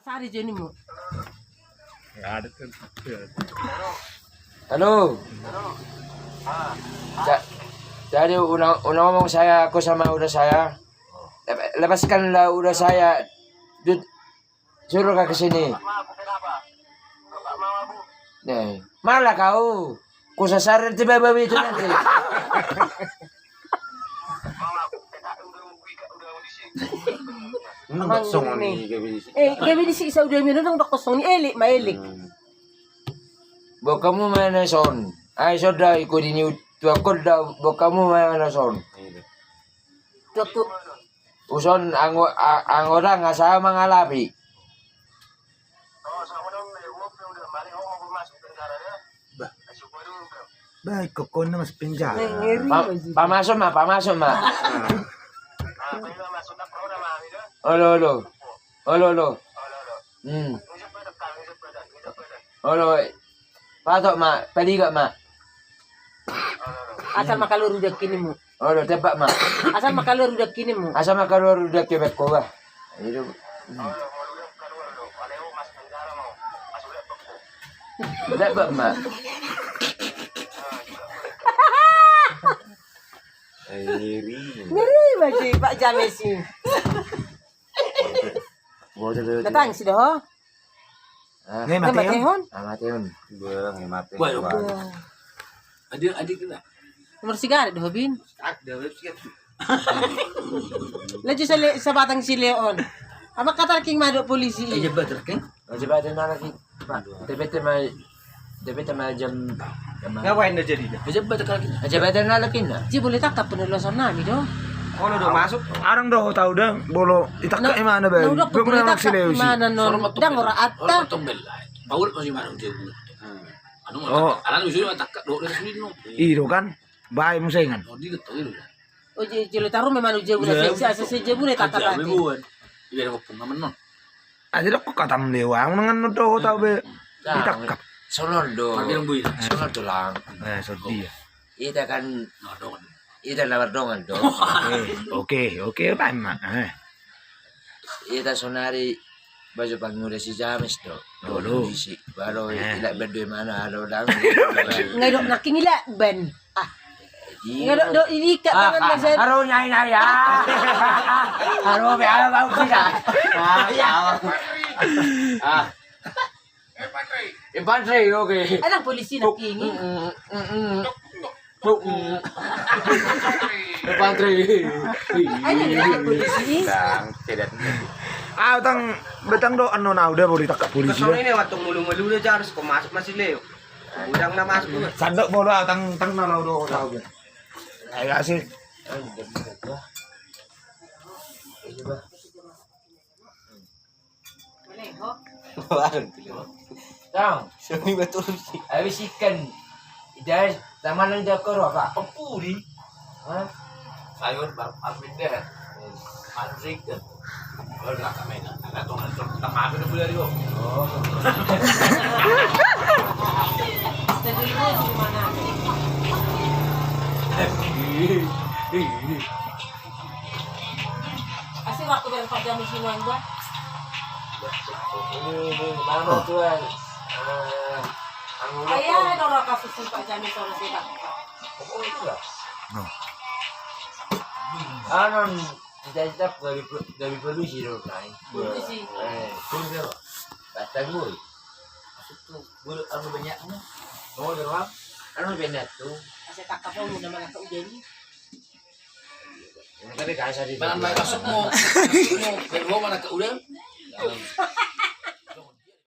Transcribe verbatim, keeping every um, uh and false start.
Tadi jenimu. Halo. Ja-, jadi unang, unang ngomong saya, aku sama uda saya. Lep-, lepaskanlah uda saya. Dut-, suruh ke sini. Nih, malah kau. Kusasar tiba babi itu nanti. Unang songon i. Eh, gabe disi sauda mi unang dok songon i, elek ma elek. Hmm. Bokamu mana son? Ai soda iko di niu tuakon da, bokamu mana son? Tuakku. Uson anggo, a-, anggo dang asa mangalapi. Bah. Baik, kokon na masuk penjara. Ngeri Pa-, lagi. Pamasuk ma, pamasuk ma. Olo, olo. Olo, olo. Hmm. Olo. Patok ma, paligat ma. Asal ma kaluar uda kinimu. Olo, tebak ma. Asal ma kaluar uda kinimu. Asal ma kaluar uda kebek ko bah. Itu. Hmm. Dapat ma. Ngeri. Ngeri bagi Pak James ini. Datang sudah ho. Ah. Ngai matehon. Ah, matehon. Bah, ngai matehon. Bah. Adil, adil kita. Nomor sigaret doho bin. Laju sale sabatang sileon. Ama kata king madok polisi. Aja bater king. Aja bater mana king. Pak, tapi tema, tapi tema jam, jam. Ngapain dah jadi dah? Aja bater kalau king. Aja bater nala king. Ji boleh tangkap peneluasan nami do. Kalau udah masuk. Arang do tahu dah bolo ditangkap di mana bang? Belum pernah sileo sih. Mana non? Dang ora atta. Paul masih mana dia. Anu, oh. Anak usul tak do dari sini no. Iro kan, bae musengan. Oh, di getok itu. Oh, je-, jelo taruh memang uji guna. Iya. Sesi, sesi je bune tak kata. Iya, ada pun ngamen no. Aja dok kata melewa, dengan no do tahu be. Nah, ditangkap. Songon do. Tapi yang bui. Songon do lang. Eh, sedih ya. Ita kan. Nah, dong. Ita na mardongan do. Oke, oke, oke, baen ma. Eh. Ita sonari baju panguda si James do. Dolo. Polisi. Baru ilak ben do i mana alo dang. Ngai dok naking ilak ben. Ah. Ngai dok do ini ikat tangan. Haro nyai nyai ah. Haro be ala bau bisa. Ah. Infanteri, oke. Anak polisi naking. Infanteri. Ayo, anak polisi. Bang, tidak. Ah, utang, betang do, anu, na uda boli tangkap polisi. Kesel ini waktu mulu-mulu uda harus kau masuk masih leo. Udang na masuk. Sandok bolo, ah, utang, utang na uda kau tahu. Ayo, asik. Tang. Sini betul sih. Habis ikan. Ida, taman yang jakor apa? Pepuri. Hah? Sayur bar-, parpit deh. Pancing deh. Kalau nggak kami nggak, nggak tahu nggak tahu, kita makan dulu dari gua. Oh. Jadi lu di mana? Asli waktu dari Pak Jamis ini, Bang. Ini, ini, mama tuan. Eh, anu, ayah, ada orang kasus si Pak Jamis, orang kita. Oh, itu lah. No. Anu, cita-cita dari, dari polisi dong, Nay. Polisi. Eh, polisi apa? Kata gue. Maksud tuh, gue anu banyaknya. Oh, dari mana? Anu banyak tuh. Saya tangkap kamu nama anak udah ini. Tapi kasar itu. Mana main masuk mo? Masuk mo. Dari gua mana ke udah?